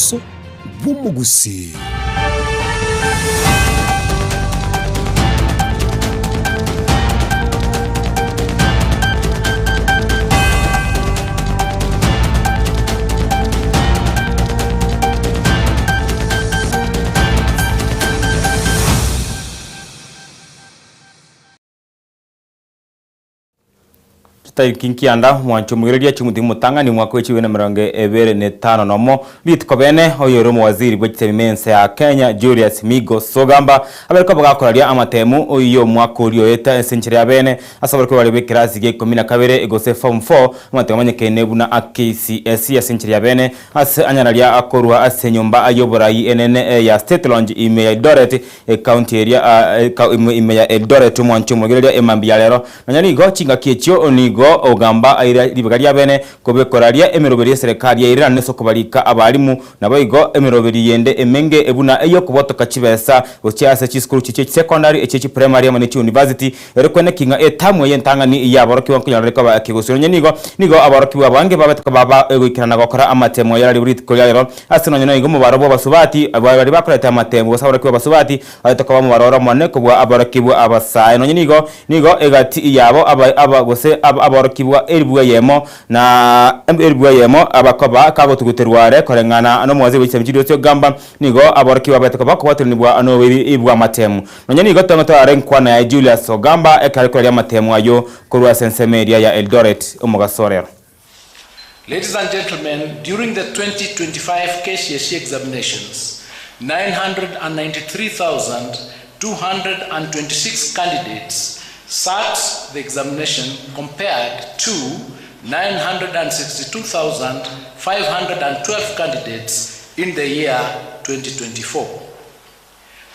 Omogaso bw'Omogusii. Chitariki nkianda, omwancho omoiroria chimuti omotang'ani omwaka we chibia na emerongo ebere na etano nomo, rituko bene oyore omowaziri bwe chisemi ense ya Kenya Julius Migo Sogamba aberekwa bagakoraria amatemu oyio omwaka oria oeta ase enchera ya bene ase abarokigwa baria b'ekerasi gia ikomi na kabere gose form four amatemu amanyekaine buna a KCSE ase enchera ya bene ase anyararia akorwa ase enyomba y'oborai enene ya State Lounge ime ya Eldoret Ekaunti eria ime ya Eldoret omwancho omoigereria emambia ya rero. Nonya nigo chingaki echio nigo ogamba aire ribaga riabene kobekoraria emeroberi y'eserekari yairerane ase okobarika abalimu, naboigo emeroberi yende emenge buna ey'okobotoka chibesa gochia ase chisukuru chichie chisekondari, echie chipremari amo ne chiunivasiti ere kweneki ng'a etamu eye entang'ani y'aborokigwa nkonyorere koba ekegusii. Nonya nigo nigo aborokigwa abange babete koba bagoikerana gokora amatemo ayararigwe rituko ria rero Ase nonya noigo omobaro bw'abasubati, baria bakorete amatemo, gose aborokigwa abasubati, baete koba omobaro ore omonene kobua aborokigwa abasae. Nonya nigo, nigo egati yabo aba, aba, gose aba, aborokigwa elifu eyemo, na elifu eyemo abakoba kagotuguterwa are koreng'ana nomowaziri bwe chisemi chiria ase ogamba, nigo aborokigwa baete koba kobwatanigwa noboibi bw'amatemo. Nonya nigo tong'e torare nkwana yaye Julius Ogamba ekero are koraria amatemo ayio korwa ase ensemo eria ya Eldoret omogaso orero. Ladies and gentlemen, during the 2025 KCSE examinations, 993,226 candidates sat the examination compared to 962,512 candidates in the year 2024.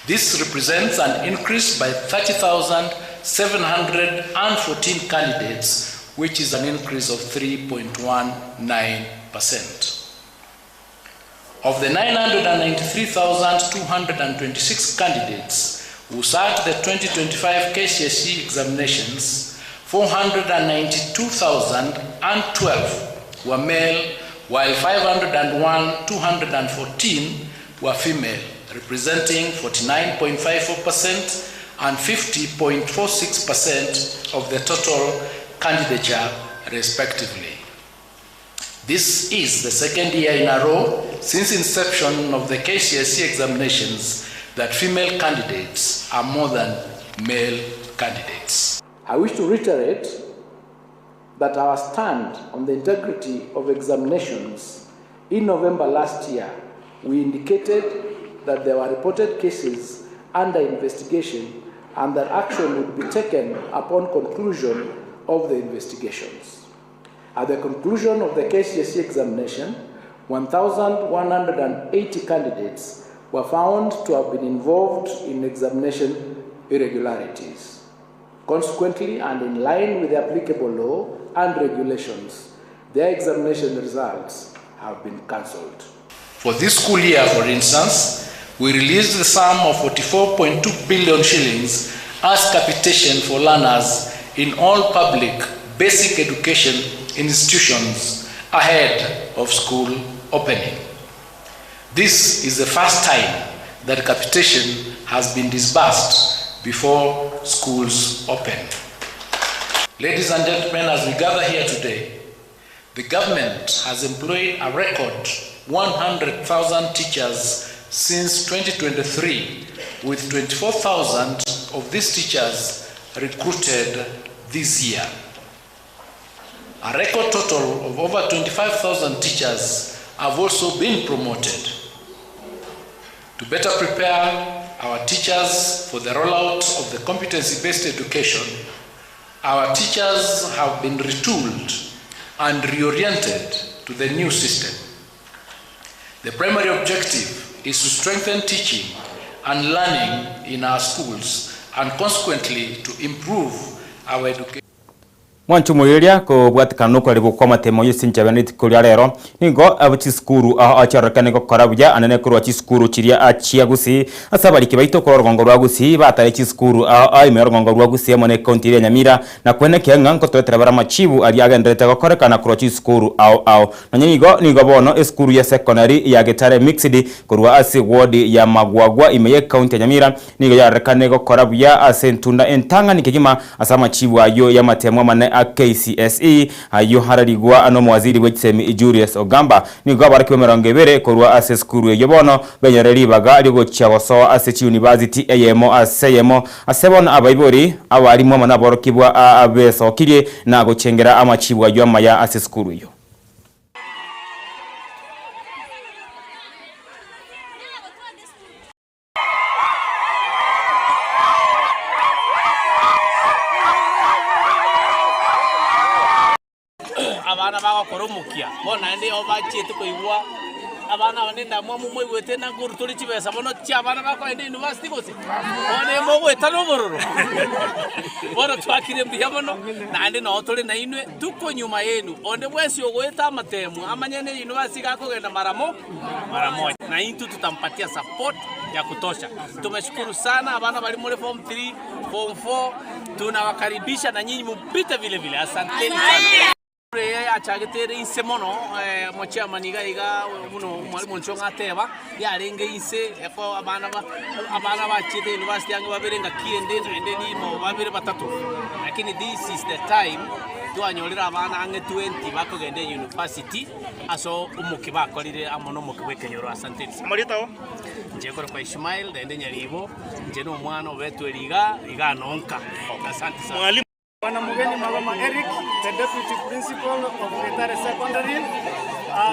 This represents an increase by 30,714 candidates, which is an increase of 3.19%. Of the 993,226 candidates who sat the 2025 KCSE examinations, 492,012 were male, while 501,214 were female, representing 49.54% and 50.46% of the total candidature, respectively. This is the second year in a row since inception of the KCSE examinations that female candidates are more than male candidates. I wish to reiterate that our stand on the integrity of examinations in November last year, we indicated that there were reported cases under investigation and that action would be taken upon conclusion of the investigations. At the conclusion of the KCSE examination, 1,180 candidates were found to have been involved in examination irregularities. Consequently, and in line with the applicable law and regulations, their examination results have been cancelled. For this school year, for instance, we released the sum of 44.2 billion shillings as capitation for learners in all public basic education institutions ahead of school opening. This is the first time that capitation has been disbursed before schools open. Ladies and gentlemen, as we gather here today, the government has employed a record 100,000 teachers since 2023, with 24,000 of these teachers recruited this year. A record total of over 25,000 teachers have also been promoted. To better prepare our teachers for the rollout of the competency-based education, our teachers have been retooled and reoriented to the new system. The primary objective is to strengthen teaching and learning in our schools and consequently to improve our education. Mwanche omoireria kobwatekana nokorarigwa kw'amatemo y'esinchebe rituko ria rero, nigo abo chisukuru ao chiarorekane gokora buya anene korwa chisukuru chiria chia Gusii. Ase abariki baito korwa orogongo rwa Gusii batare chisukuru ao ao ime y'orogongo rwa Gusii amo ne ekaunti eria ya Nyamira na kwenekia ng'a nkotoretera bare amachibu aria agendererete gokorekana korwa chisukuru ao ao. Nonya nigo nigo bono esukuru ya secondary ya Getare Mixed korwa ase ward ya Magwagwa ime y'ekaunti ya Nyamira Nigo yarorekane gokora buya ase entunda entang'ani kegima ase amachibu ayio y'amatemo amanene a KCSE, ayio ararigwa nomowaziri bwe chisemi Julius Ogamba. Nigo abarokigwa 20 korwa ase esukuru eyio bono benyorire ribaga riogochia gosoa ase chiyunibasiti eyemo ase eyemo ase bono abaibori, abalimu amo naborokigwa abesokirie na gochengera amachibu ayio amaya ase esukuru eyio. Abana bagokora omokia, bono naende igo bachiete koigwa abana aba nendamwamu moigwete na nkoru tore chibesa bono chiabana bakoenda university gose? Bono emogoeta na obororo. Bono twakire mbuya mono, naende noo tore nainwe, tuko nyuma yenu. Onde bwensi ogoeta amatemu amanye ne university iga akogenda mara mo mara moja. Na intwe tutampatia support ya kutosha. Tumeshukuru sana abana bari more form 3, form 4, tunawakaribisha na nyinyi mupite vile vile. Asanteni sana. Eye yachagete ere inse mono, omochairman iga iga buna omwalimu Onchong'a ateba, yarenge inse eko abana ba abana bachiete university ang'e babere ngaki ende naende rimo babere batato. Lakini this is the time twanyorire abana ang'e 20 bakogenda university ase omokia bakorire amo na omokia bw'ekenyoro. Asanteni sana. Amarieta ao? Inche nkorokwa Ishmael naende Nyaribo, inche na omwana obetwe riga, iga nonka. Asante sana. Mwalimu. Bwana Mugeni Magoma Eric, the Deputy Principal of Getare Secondary.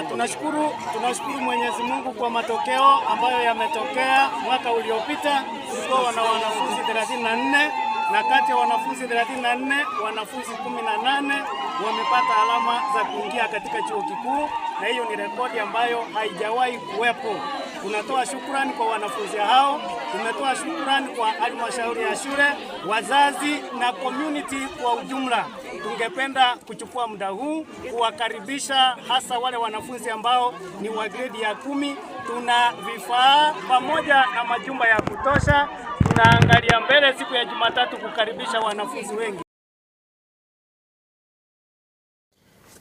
Tunashukuru, tunashukuru Mwenyezi Mungu kwa matokeo ambayo yametokea mwaka uliopita. Tulikuwa na wanafunzi 34 na kati ya wanafunzi 34 wanafunzi 18 wamepata alama za kuingia katika chuo kikuu, na hiyo ni rekodi ambayo haijawahi kuwepo. Tunatoa shukrani kwa wanafunzi hao, tumetoa shukrani kwa halmashauri ya shule, wazazi na community kwa ujumla. Tungependa kuchukua muda huu kuwakaribisha hasa wale wanafunzi ambao ni wa gredi ya 10. Tuna vifaa pamoja na majumba ya kutosha. Tunaangalia mbele siku ya Jumatatu kukaribisha wanafunzi wengi.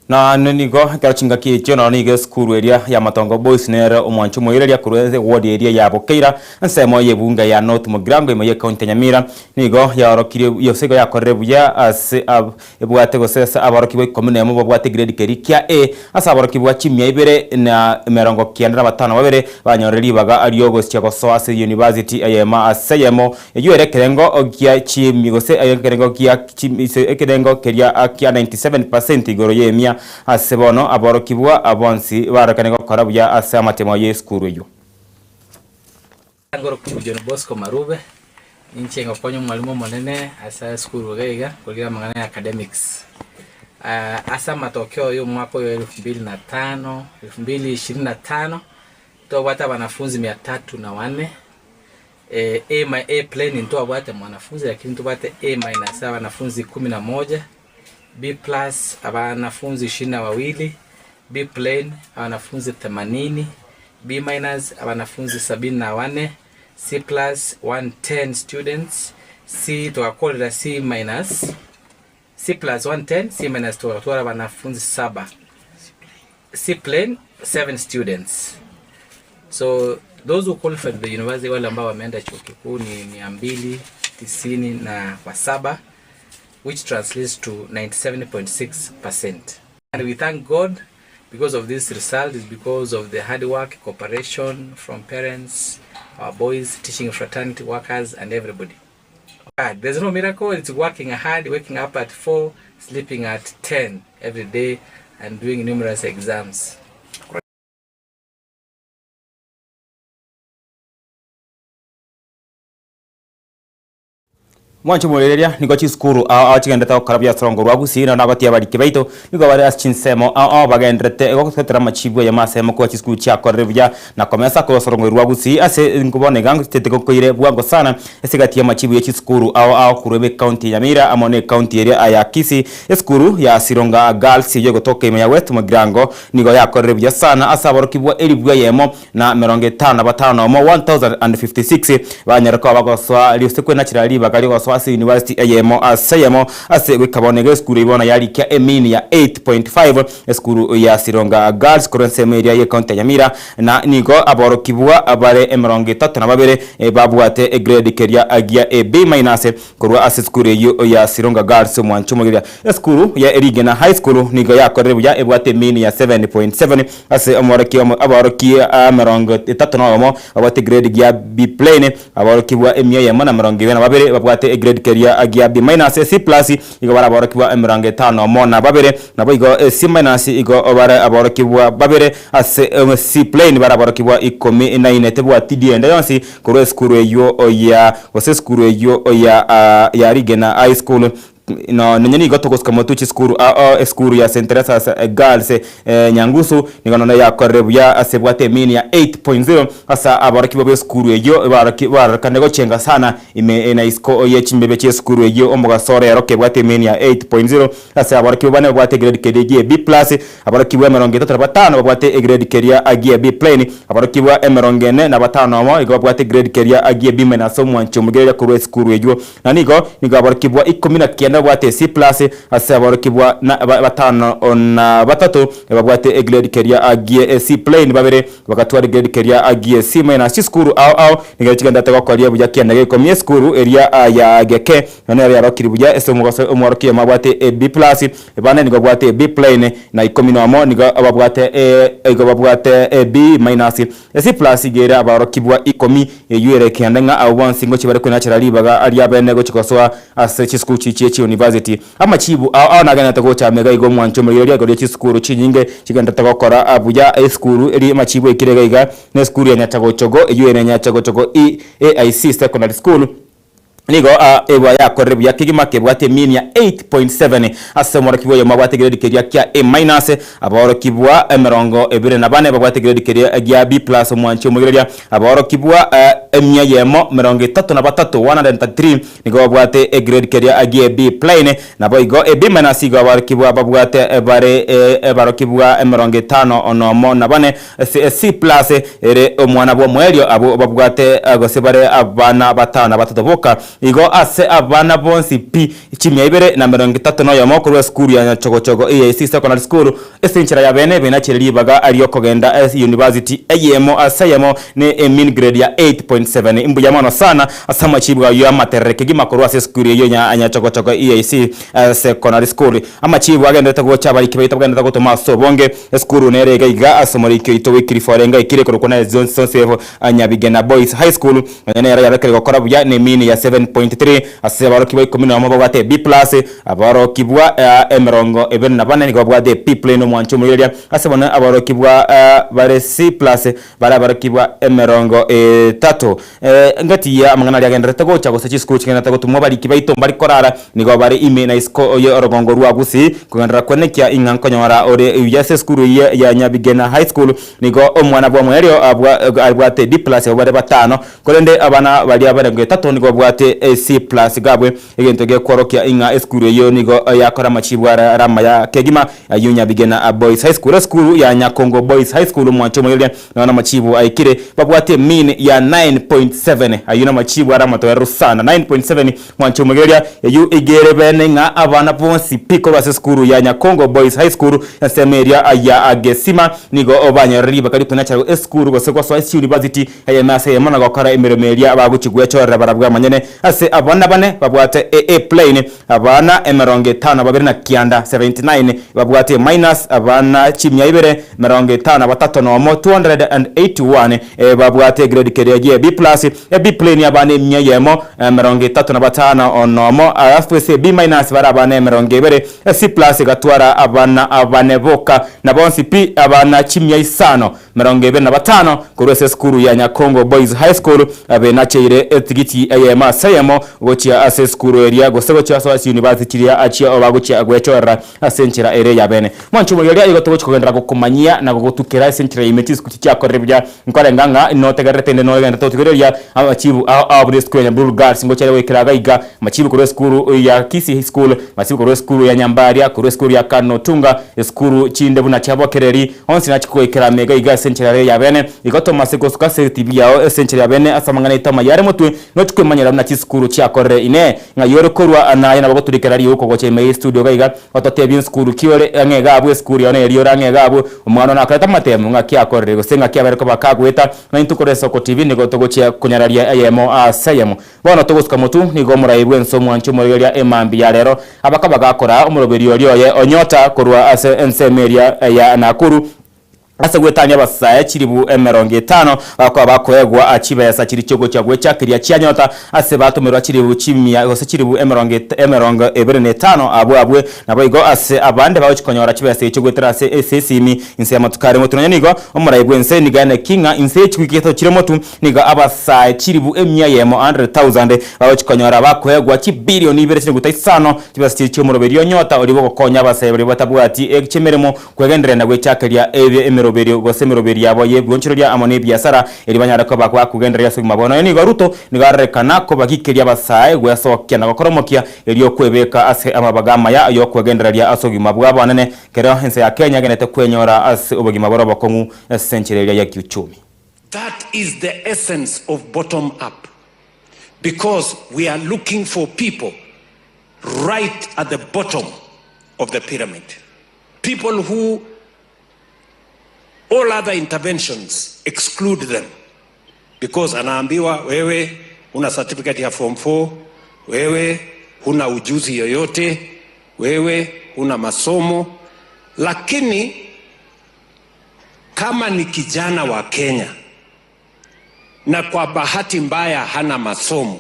Na nigo ekero chingaki echio nonya nigo esukuru eria ya Matongo Boys nere omwancho omoireria korwa ase eward eria ya Bokeira ensemo y'ebunge ya North Mugirango ime y'ecounty ya Nyamira nigo yaorokirie gose igo yakorire buya ase ab ebwate gose ase aborokigwa 11 babwate egrade keria kia A ase aborokigwa chimia ibere na 95 babere banyorire ribaga riogochia gosoa ase university eyemo ase eyemo Eyio ere ekerengo gia chimi gose ekerengo gia chimi ekerengo keria kia 97 percent igoro y'emia. Ase bono aborokigwa bonsi barorekane gokora buya ase amatemo y'esukuru eyio. Ngorokigwa John Bosco Marube, ninche ngokonya omwalimu omonene ase esukuru iga iga korigia amang'ana ya academics. Ase amatokeo ya omwaka oyo elfu mbili na tano, elfu mbili ishirini na tano, tobwate abanafunzi mia tatu na wanne, A mi A plain ntwabwate mwanafunzi lakini ntobwate A minus abanafunzi kumi na moja, B plus abanafunzi ishirini na wawili, B plain abanafunzi themanini, B minus abanafunzi sabini na wane, C plus 110 students, C togakorera C minus, C plus 110, C minus togatwara abanafunzi saba. C plain 7 students. So those who qualified the university, wale ambao wameenda chuo kikuu ni 297 which translates to 97.6%. And we thank God because of this result is because of the hard work, cooperation from parents, our boys, teaching fraternity workers and everybody. There's no miracle, it's working hard, waking up at 4, sleeping at 10 every day and doing numerous exams. Mwanche morereria, nigo chisukuru ao ao chigenderete gokora buya ase orongo rwa Gusii, na nagotiga abariki baito nigo bare ase chinsemo ao ao bagenderete gosetera amachibu ayamo ase ayamo korwa chisukuru chiakorire buya na komesa korwa ase orongo rwa Gusii ase bono iga ngochitete gokoire bwango sana ase egati y'amachibu ye chisukuru ao ao korwa ebe ekaunti ya Nyamira amo ne ekaunti eria ya Kisii. Esukuru ya Sironga Girls eyio egotoka ime ya West Mugirango nigo yakorire buya sana ase aborokigwa elifu eyemo na emerongo etano na batano nomo, 1056, banyare koba bagosoa gose kwenachera ribaga ri'ogosoa ase university eyemo ase eyemo ase goika bono iga esukuru eyio bono yarikia emean ya 8.5 esukuru ya Sironga Girls korwa ensemo eria y'ecounty ya Nyamira na nigo aborokigwa bare emerongo etato na babere babwate egrade keria gia A B minus Korwa ase esukuru eyio ya Sironga Girls omwancho omogeria esukuru ya Rigena High School nigo yakorire buya ebwate emean ya 7.7 ase omworokia omo abaorokia emerongo etato na oyomo babwate egrade gia B plain abaorokigwa emia eyemo na emerongo ebere na babere babwate egrade keria gia B minus C plus igo bare abaorokigwa emerongo etano omo na babere naboigo C minus igo bare abaorokigwa babere ase C plain bare abaorokigwa ikomi na ine tebwati D ende yonsi Korwa esukuru eyio ya gose esukuru eyio ya ya Rigena High School no nonye nigo togosuka motwe chisukuru ao esukuru ya St Teresa's Girls Nyangusu nigo nonya yakorire buya ase ebwate emean ya 8.0 ase aborokigwa b'esukuru eyio baroki barorekane gochenga sana ime na isiko ye chimbebe chi'esukuru eyio omogaso orero kebwate emean ya 8.0 ase aborokigwa bane babwate egrade keria gie B plus Aborokigwa emerongo etato na batano babwate egrade keria gie B plain, aborokigwa emerongo ene na batano nomo igo babwate egrade keria gie B minus omwanchi omogereria korwa esukuru eywo. Na nigo nigo aborokigwa ikomi na kianda babwate C plus, ase aborokigwa na batano na batato babwate egrade keria gie C plain babere bagatwara egrade keria gie C minus. Chisukuru ao ao nigo chigenderete gokoria buya kianda gia ikomi esukuru eria ya Geke nonya nero yarokiri buya ase omogaso omworokia oyomo abwate A B plus, Bane nigo babwate B plain, na ikomi nomo nigo babwate A, igo babwate A B minus. C plus iga ere abaorokigwa ikomi, eyio ere ekianda ng'a abwo bonsi ngochia bare kwenachera ribaga ria bene gochia gosoa ase chisukuru chichie chiuniversity. Amachibu ao ao nagenderete gocha amega igo omwancho omoiroria igoro ye chisukuru chinyinge chigenderete gokora buya esukuru eri amachibu aikire iga iga nesukuru ya Nyachagochogo eyio ere Nyachagochogo E AIC Secondary School. Nigo ebwa yakorire buya kegima kebwate emean ya 8.7 ase omworokigwa oyomo abwate egrade keria kia A minus, aborokigwa emerongo ebere na bane babwate egrade keria gia B plus omwanchi omoigereria, aborokigwa emia eyemo emerongo etato na batato 133 nigo babwate egrade keria gie B plain, naboigo A B minus igo aborokigwa babwate bare aborokigwa emerongo etano nomo na bane C plus ere omwana bw'omoerio abwo babwate gose bare abana batano na batato boka. Igo ase abana bonsi pi chimia ibere na emerongo etato na oyomo korwa esukuru ya Nyachogochogo AIC Secondary School ase enchera ya bene benachere ribaga ri'okogenda university eyemo ase eyemo ne emean grade ya 8.7. Mbuya mono sana ase amachibu ayio amaterere kegima korwa ase esukuru eyio ya Nyachogochogo EAC Secondary School. Amachibu agenderete gocha abariki baito bagenderete gotoma ase obonge. Esukuru nere iga iga ase omoriki oito bw'ekirifo orenge aikire korokwa na Joseph Nyabigena Boys High School, nonya nero yarekire gokora buya ne mean ya 7.3 ase aborokigwa ikomi nomo babwate B plus, aborokigwa emerongo ebere na bane nigo babwate B plain omwancho omoireria ase bono aborokigwa bare C plus bare aborokigwa emerongo etato. Engaki ya amang'ana aria agendererete gocha, gose chisukuru chigendererete gotumwa abariki baito mbari korara, nigo bare ime na isiko ye orogongo rwa Gusii, kogenderera kwenekia ing'a nkonyora ore buya ase esukuru eye ya Nyabigena High School. Nigo omwana bw'omoerio abwate D plus abwo bare batano, korende abana baria barengo etato nigo babwate C plus gabwe, egento gekworokia ing'a esukuru eyio nigo yakora amachibu are amaya kegima. Ayio Nyabigena Boys High School, esukuru ya Nyakongo Boys High School, omwancho omoerio Nonya namachibu aikire, babwate mean ya 9.7. Ayio namachibu are amatoereru sana. 9.7 mwanche omogeria, eyio igere bene ng'a abana bonsi pi korwa ase esukuru ya Nyakongo Boys High School ensemo eria ya Gesima nigo banyorire ribaga riokonachera esukuru gose gosoa ase university eyemo ase eyemo na gokora emeremo eria bagochia gwechorera barabwo amanyene. Ase abana bane babwate A plain, Abana emerongo etano na babere na kianda, 79, babwate minus abana chimia ibere, emerongo etano na batato nomo, 281, babwate egrade keria gie B+, B plus, e B plain abana emia eyemo emerongo etato na batano nomo, alafu ase B minus bare abana emerongo ebere, e C plus egatwara abana abane boka, na bonsi pi abana chimia isano merongo ebere na batano korwa ase esukuru ya Nyakongo Boys High School benacheire etigiti eyemo ase eyemo gochia ase esukuru eria gose gochia ase chiyunivasiti chiria achia bagochia gwechorera ase enchera ere eyabene. Mwanche omoyio oria igo togochia kogenderera gokomanyia na gogotukera ase enchera ya ime chisukuru chiakorire buya nkorenga ng'a notegererete inde nogenderete gotigereria amachibu ao ao buna esukuru ya Nyambururu Girls ngochia ere goikera iga iga amachibu korwa esukuru ya Kisii School amachibu korwa esukuru ya Nyambaria korwa esukuru ya Kanotunga esukuru chinde buna chiabokereri onsi nachie kogoikera ime iga iga ase enchera ere eyabene igo tomase gosuka ase etibi yao ase enchera yabene ase amang'ana aito amaya are motwe nochie kwemanyera buna chisukuru chiakorire inee Ng'ai ore korwa naye nabo goturikera riuko gocha ime y'estudio iga iga, ototebie nsukuru ki ore ang'e iga abwo esukuru yao neri ore ang'e iga abwo, omwana one akorete amatemo ng'aki akorire gose ng'aki abere koba kagoeta, na intwe korwa Esoko TV nigo togochia konyararia eyemo ase eyemo. Bono togosuka motu, nigo omorai bw'ense omwanchi omorigereria emambia ya rero abakaba gakoraa omoroberi oria oye onyota korwa ase ensemo eria ya Nakuru, Ase goetania abasae chilifu emerongo etano bakoba bakoegwa chibesa chiria chiogochia gwechakeria chianyota, ase batomerwa chilifu chimia gose chilifu emerongo emerongo ebere na etano abwo abwe. Naboigo ase abande bagochia konyora chibesa echio goetera ase ase esimi inse y'amatuko are motu. Nonya nigo omorai bw'ense nigo aeneki ng'a inse ye chiwiki isato chire motu nigo abasae chilifu emia eyemo, 100,000, bagochia konyora bakoegwa chibilioni ibere chineguta isano chibesa chiria chi'omoroberio onyota oria bw'ogokonya abasae baria batabwati chimeremo Kwegendereria na gwechakeria ebe emeroberio gose emeroberi yabo y'ebionchoreria amo n'ebiasara, erio banyare koba bakogendereria ase obogima bwabo. Nonya nigo Ruto nigo arorekana kobagikeria abasae gwesokia na gokora omokia erio okwebeka ase amabaga amaya y'okwegendereria ase obogima bwabo anene kero ense ya Kenya egenete kwenyora ase obogima bore obokong'u ase enchera eria ya kiuchumi. That is the essence of bottom up because we are looking for people right at the bottom of the pyramid. People who all other interventions exclude them because anaambiwa wewe huna certificate ya form 4, wewe huna ujuzi yoyote, wewe huna masomo. Lakini kama ni kijana wa Kenya na kwa bahati mbaya hana masomo,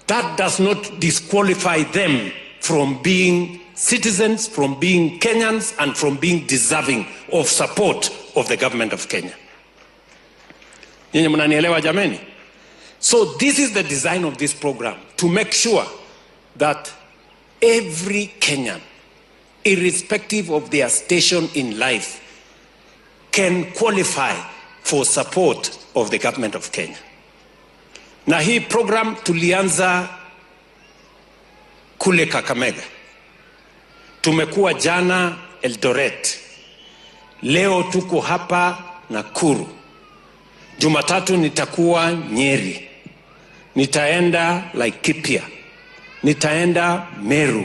that does not disqualify them from being citizens, from being Kenyans, and from being deserving of support of the government of Kenya. Nyinyi mnanielewa jameni? So this is the design of this program to make sure that every Kenyan, irrespective of their station in life, can qualify for support of the government of Kenya. Na hii program tulianza kule Kakamega, tumekuwa jana Eldoret, leo tuko hapa Nakuru, Jumatatu nitakuwa Nyeri, nitaenda Laikipia, nitaenda Meru,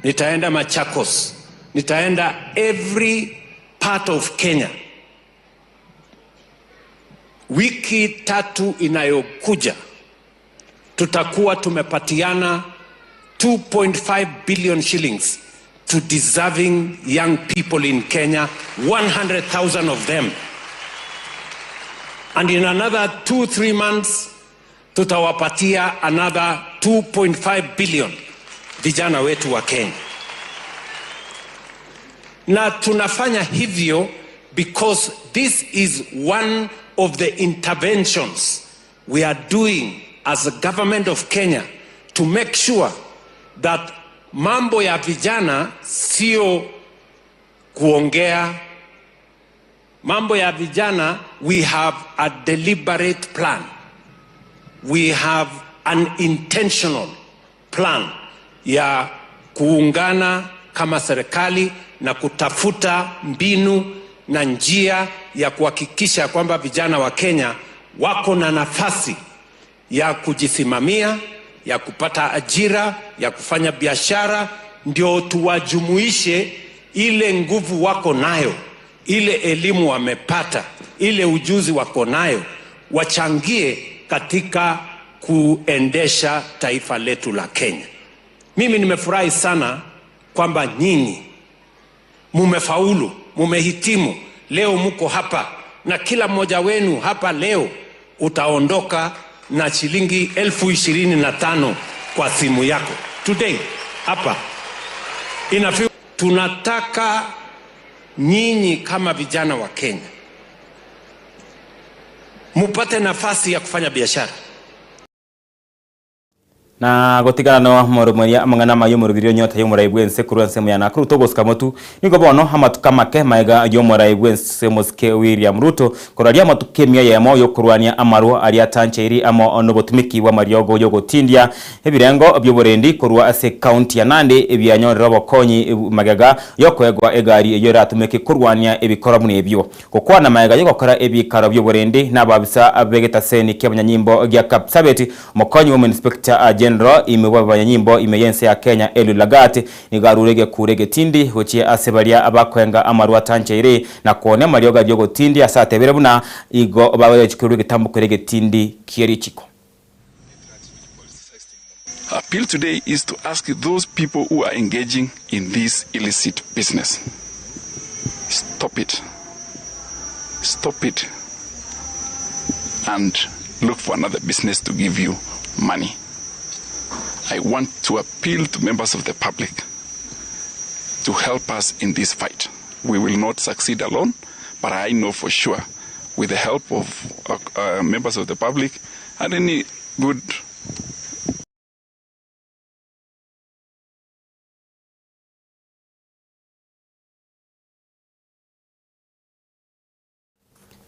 nitaenda Machakos, nitaenda every part of Kenya. Wiki tatu inayokuja tutakuwa tumepatiana 2.5 billion shillings to deserving young people in Kenya, 100,000 of them. And in another 2 3 months tutawapatia another 2.5 billion vijana wetu wa Kenya. Na tunafanya hivyo because this is one of the interventions we are doing as a government of Kenya to make sure that mambo ya vijana sio kuongea. Mambo ya vijana, we have a deliberate plan. We have an intentional plan ya kuungana kama serikali na kutafuta mbinu na njia ya kuhakikisha kwamba vijana wa Kenya wako na nafasi ya kujisimamia, ya kupata ajira, ya kufanya biashara, ndio tuwajumuishe ile nguvu wako nayo, ile elimu wamepata, ile ujuzi wako nayo, wachangie katika kuendesha taifa letu la Kenya. Mimi nimefurahi sana kwamba nyinyi mumefaulu, mumehitimu, leo muko hapa, na kila mmoja wenu hapa leo utaondoka na shilingi 25,000 kwa simu yako today hapa inafi. Tunataka nyinyi kama vijana wa Kenya mupate nafasi ya kufanya biashara. Na gotigana no moromoria amang'ana amaya omorobirio nyota y'omorai bwense korwa ensemo ya Nakuru togosika motu nigo bono amatuko amake maega y'omorai bwense mosike William Ruto koraria amatuko emia eyemo yokorwania amarwa aria atancheiri amo nobotumiki bwa amariogo yogotindia ebirengo bioborendi korwa ase ekaunti ya Nandi ebianyorire obokonyi magega yokoegwa egari eywo eratumeke korwania ebikora buna ebio. Gokwana maega yogokora ebikaro bioborendi na ababisa begetaseni kia abanyanyimbo gia Kapsabet omokonyi wa omoinspector General ime bwa abanyanyimbo ime yense ya Kenya Eliud Lagat nigo arure egekure egetindi gochia ase baria abakoenga amarwa atancheire na kwonia amariogo aria ogotindi ase atebire buna igo bagochikerwa egetambo kere egetindi kia richiko. Appeal today is to ask those people who are engaging in this illicit business, stop it. Stop it and look for another business to give you money. I want to appeal to members of the public to help us in this fight. We will not succeed alone, but I know for sure with the help of members of the public and any good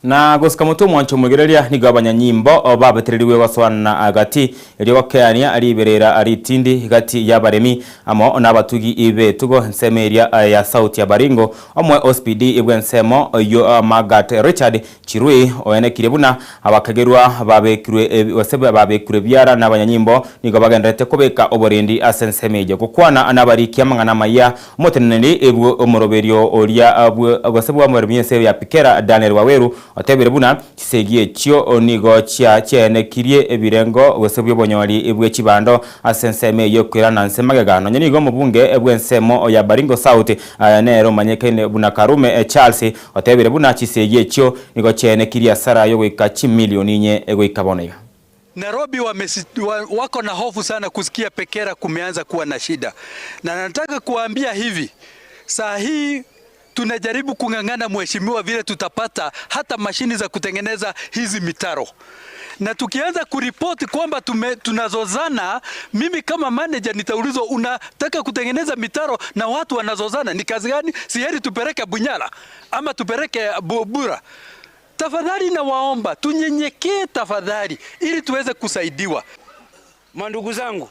Na gosika motwe omwancho omoigereria nigo abanyanyimbo babetererigwe gosoana agati erio gokeania riberera ritindi gati y'abaremi amo n'abatugi b'etugo ensemo eria ya Sauti ya Baringo omwe OSPD bw'ensemo yo Margaret Richard Chirui oenekire buna abakagerwa babekirwe gose babekirwe biara n'abanyanyimbo nigo bagenderete kobeka oborendi ase ensemo eyio gokwana n'abariki amang'ana amaya omoteneneri ebwo omoroberio oria gose bwa omoremi ense ya Pikera Daniel Waweru otebire buna chisegi echio nigo chiaenekirie ebirengo gose bw'obonyori bw'echibando ase ensemo eyio ekoirana nse magega nonye nigo omobunge bw'ensemo ya Baringo South nere omanyekaine buna Karume Charles otebire buna chisegi echio nigo chiaenekirie asara yogoika chimilioni inye egoika bono iga. Nairobi wako na hofu sana kusikia Pekera kumeanza kuwa na shida, na nataka kuambia hivi, saa hii tunajaribu kung'ang'ana mheshimiwa, vile tutapata hata mashini za kutengeneza hizi mitaro, na tukianza kuripoti kwamba tunazozana, mimi kama manager nitaulizwa unataka kutengeneza mitaro na watu wanazozana, ni kazi gani? Si heri tupeleke Bunyala ama tupeleke Bura. Tafadhali nawaomba tunyenyekee tafadhali, ili tuweze kusaidiwa. Mandugu zangu,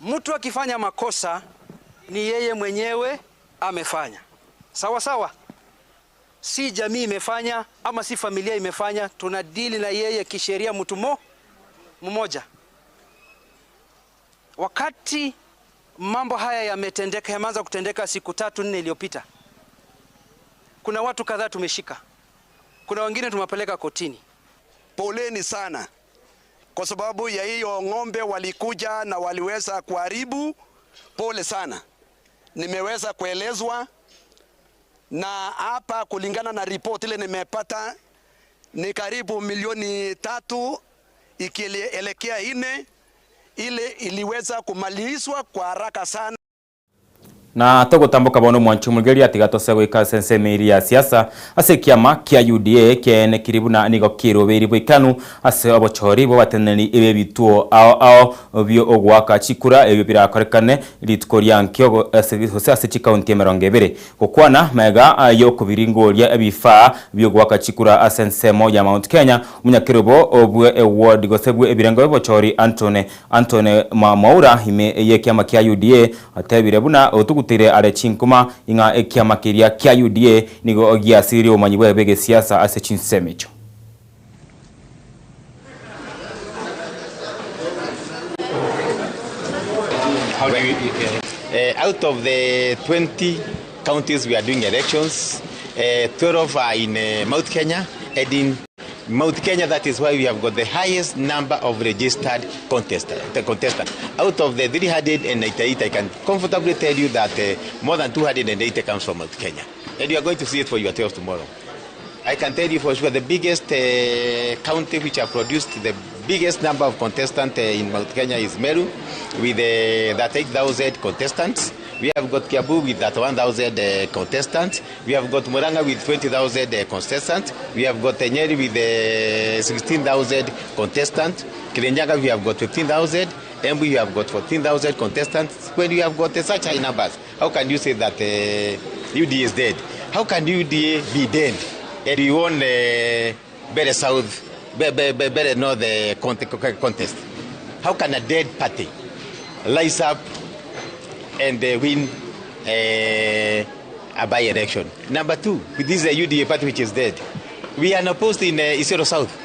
mtu akifanya makosa ni yeye mwenyewe amefanya. Sawa sawa, si jamii imefanya ama si familia imefanya, tunadili na yeye kisheria mtu mmoja. Wakati mambo haya yametendeka, yameanza kutendeka siku 3-4 iliyopita, kuna watu kadhaa tumeshika, kuna wengine tumewapeleka kotini. Poleni sana kwa sababu ya hiyo ng'ombe walikuja na waliweza kuharibu. Pole sana. Nimeweza kuelezwa na hapa kulingana na report ile nimepata ni karibu milioni 3 ikielekea 4, ile iliweza kumalizwa kwa haraka sana. Na togotamboka bono mwancho mugeri atigatose goika ase ensemo eria ya siasa ase ekiama kia UDA kiene kiribu na nigo kiroberi boikanu ase obochori bwa abateneneri ebebituo ao ao bio ogwaka chikura ebio birakorekane rituko ria nkio gose ase chikaunti emerongo ebere gokwana mega yokobiringoria ebifaa bio ogwaka chikura ase ensemo ya Mount Kenya omonyakerobo obwe eward gose bwe ebirengo biobochori Antone Mwaura ime yekiama kia UDA atebire buna otugutire are chinkuma ing'a ekiama keria kia UDA nigo giasiririe obomanyi bwaye bwa egesiasa ase chinsemo echo. Out of the 20 counties we are doing elections, 12 are in Mount Kenya, and in Mount Kenya, that is why we have got the highest number of registered contestants. Out of the 398, I can comfortably tell you that more than 280 comes from Mount Kenya. And you are going to see it for yourself tomorrow. I can tell you for sure the biggest county which have produced the biggest number of contestants in Mount Kenya is Meru with 38,000 contestants. We have got Kiambu with 31,000 contestants. We have got Murang'a with 20,000 contestants. We have got Nyeri with 16,000 contestants. Kirinyaga we have got 15,000. Embu you have got 14,000 contestants. When you have got such high numbers, how can you say that UDA is dead? How can UDA be dead? And you won Mbeere South, Mbeere North contest. How can a dead party rise up and win a by-election? Number two, this is a UDA party which is dead. We are opposed in Isiolo South.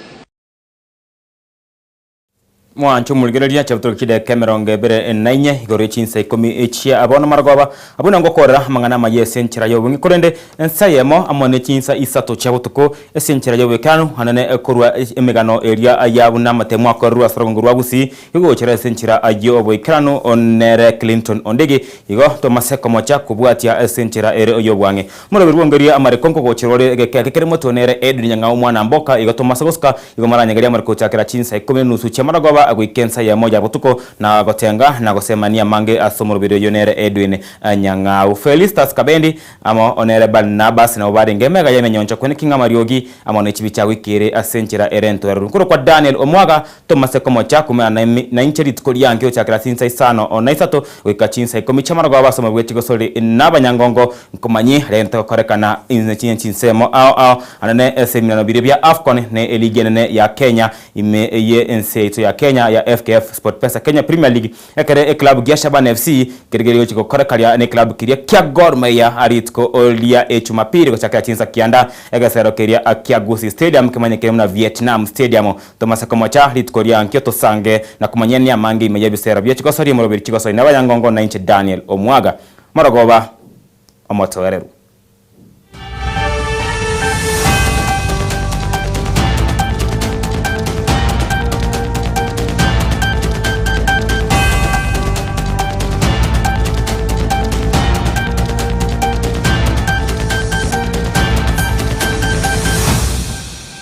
Mwanche omorigereria chiabutore chideka emerongo ebere na inye igoro ye chinsa ikomi chia bono marogoba, abwo nabo ngokorera amang'ana amaya ase enchera y'obong'e, korende ensa eyemo amo ne chinsa isato chia botuko ase enchera y'oboikeranu anene korwa emegano eria ya buna amatemo akorerwe ase orogongo rwa Gusii Igochera ase enchera y'oboikeranu nere Clinton Ondigi, igo tomase komocha kobwatia ase enchera ere y'obwang'e. Omoroberi bw'ongeria amariko nkogochera ore egeka eke kere motwe nere Edwin Nyang'au omwana mboka, igo tomase gosuka igo moranyegerie amariko gochakera chinsa ikomi na enusu chi'amarogoba goika ensa eyemo ya botuko na gotenga na gosemania amange ase omoroberi oyio nere Edwin Nyang'au. Felistus Kabendi Amo nere Barnabas nabo barenge emega y'emenyoncho kweneki ng'a amariogi amo ne chibicha goikere ase enchera ere entoereru. Nkorokwa Daniel omwaga, tomase komocha komeana nainche rituko riange gochakera chinsa isano na isato goika chinsa ikomi chi'amarogoba ase omobwe chigosori na abanyangongo nkomanyie rente gokorekana inse chinsemo ao ao anene ase ebiminano biria bia Afcon ne eligi enene ya Kenya ime ye ense yaito ya Kenya ya FKF SportPesa Kenya Premier League Ekero eklabu gia Shabana FC kerigerie gochia gokora karia neklabu keria kia Gor Mahia rituko ria Echumapiri gochakera chinsa kianda egesero keria kia Gusii Stadium kemanyekire buna Vietnam Stadium. Tomase komocha rituko ria nkio tosange na komanyia niamange ime yebisero bie chigosori omoroberi chigosori nabayangongo nainche Daniel Omwaga Morogoba omotoereru.